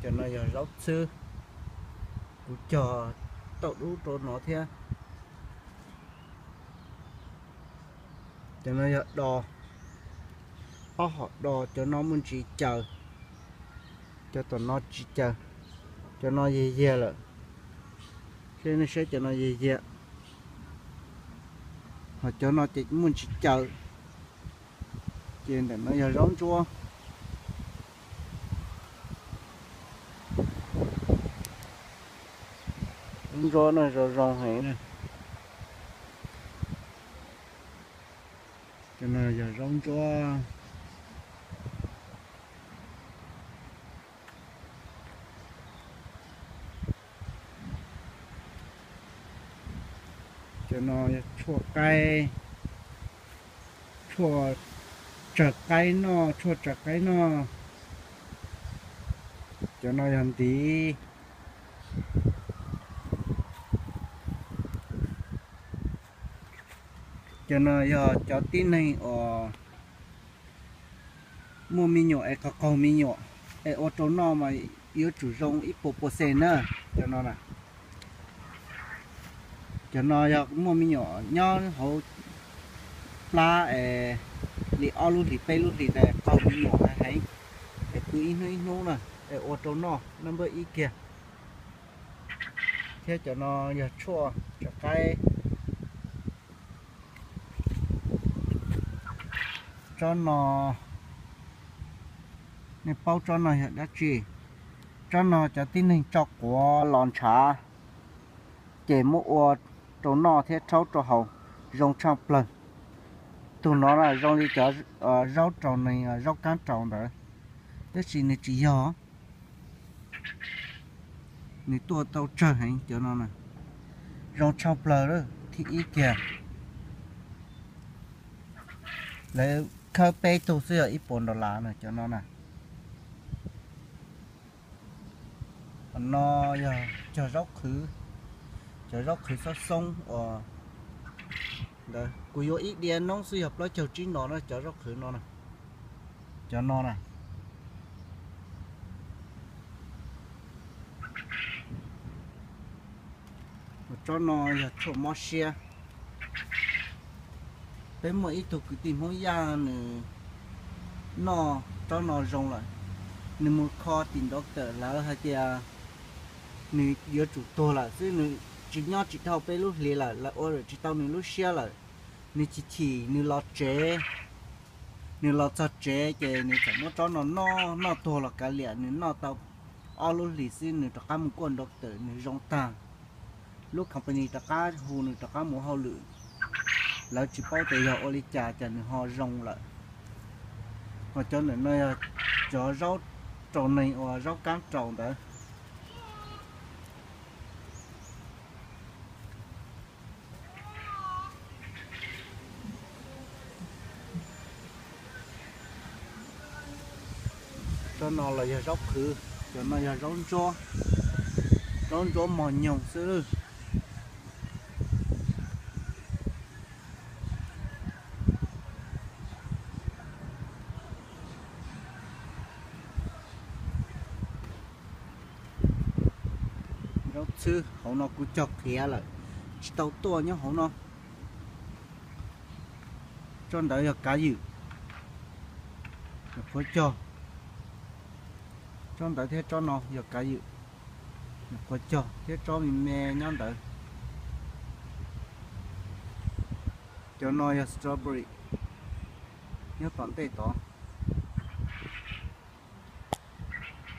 Cov no yog zaub txhwb, kuv cog tauj dub rau no thiab. Cov no yog dos, ob hom dos, cov no muaj ntsis caws, cov tom no tsis caws, cov no yag yag lawm. Saib nej saib cov no yag yag, ho cov no ces muaj ntsis caws. Ces ntawm no yog zaub ntsuab. Zaub ntsuab no zoo zoo heev. Cov no yog zaub ntsuab. Cov no yog tshuaj qaib, tshuaj tsawg qaib noj, tshuaj tsawg qaib noj. Cov no yog ntiv. Cov no yog cov tib neeg uas muaj me nyuam es qaug qaug me nyuam es ua rau noj mas yuav tsum zoo ib puas percent na. Cov no na, cov no yog muaj me nyuam nyob hauv plab es li ob lub hlis peb lub hlis ntawd qaug me nyuam heev, es pw ib hnub ib hnub na, es ua rau noj nab npawb ib kiag. Thiab cov no yog tshuaj tsawg qaib. Tsob no, nej paub tsob no yog dab tsi? Tsob no cov tib neeg tso quav los ntshav, ces muab ua rau noj thiab rhaub rau haus, zoo tshaj plaws. Tus no na zoo li cov zaub raus nees, zaub kab raus ntawd, tab sis nws tsis yog. Nws tuaj tau tsawg heev cov no na. Zoo tshaj plaws lawm, thib ib kiag. Lawv khawb peb tug xwb yog ib puas dollar na cov no na. Qhov no yog cog zaub qhwv, cov zaub qhwv xoob xoob uas ntawd kuv yuav ib diav noob xwb yog plaub caug tsib no na cov zaub qhwv no na. Cov no na. Tsob no yog tshuaj mob siab. Peb muaj ib tug kwv tij Hmoob Yaj nws noj tsob no zoo lawm, nws mus kho tim doctor lawv hais tias nws yuav tsum tuag lawm xwb, nws tsis nyob tsis dhau peb lub hlis lawm, lawv ua tsis tau nws lub siab lawm. Nws chim chim nws los tsev, nws los txog tsev ces nws txawm muab tsob no noj, noj tuag los kav liam, nws noj tau ob lub hlis xwb nws rov qab mus kuaj doctor nws zoo tag. Lub company rov qab hu nws rov qab mus hauj lwm, lawv tsis paub tias yog ua li cas cas nws ho zoo lawm. Ho cov ntawm no yog cov zaub raus neeg uas zaub kab raus ntawd. Tsob no los yog zaub qhwv, cov no yog zaub ntsuab, zaub ntsuab mos nyoog xwb. Zaub txhwb hauv no kuv cog qhiav lawm, tsis tau tuaj nyob hauv no. Tsob ntawd yog kav ywm, nyuam qhuav cog. Tsob ntawd thiab tsob no yog kav ywm, nyuam qhuav cog thiab tsob me me nyob ntawd. Cov no yog strawberry nyob tom ntej tod.